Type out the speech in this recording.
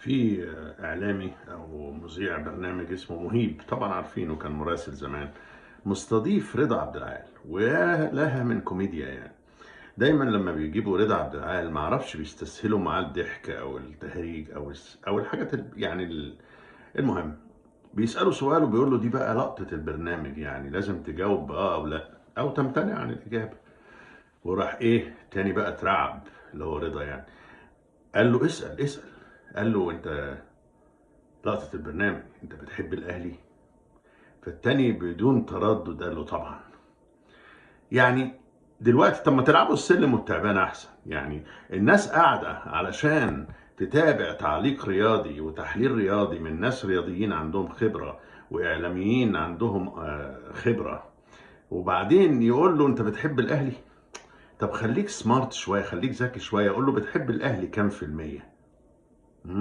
في اعلامي او مذيع برنامج اسمه مهيب، طبعا عارفينه، كان مراسل زمان، مستضيف رضا عبد العال، ويا لها من كوميديا. يعني دايما لما بيجيبوا رضا عبد العال ما اعرفش بيستسهلوا معاه الضحك او التهريج او الحاجات المهم بيسالوا سؤال وبيقول له دي بقى لقطة البرنامج، يعني لازم تجاوب اه او لا او تمتنع عن الاجابه. وراح ايه تاني بقى اترعب اللي هو رضا، يعني قال له اسال اسال، قال له انت لقطة البرنامج انت بتحب الاهلي؟ فالتاني بدون تردد قال له طبعا. يعني دلوقتي طب ما تلعبوا السلم والتعبان احسن. يعني الناس قاعدة علشان تتابع تعليق رياضي وتحليل رياضي من ناس رياضيين عندهم خبرة واعلاميين عندهم خبرة، وبعدين يقول له انت بتحب الاهلي؟ طب خليك سمارت شوية، خليك ذكي شوية، قول له بتحب الاهلي كام في المية؟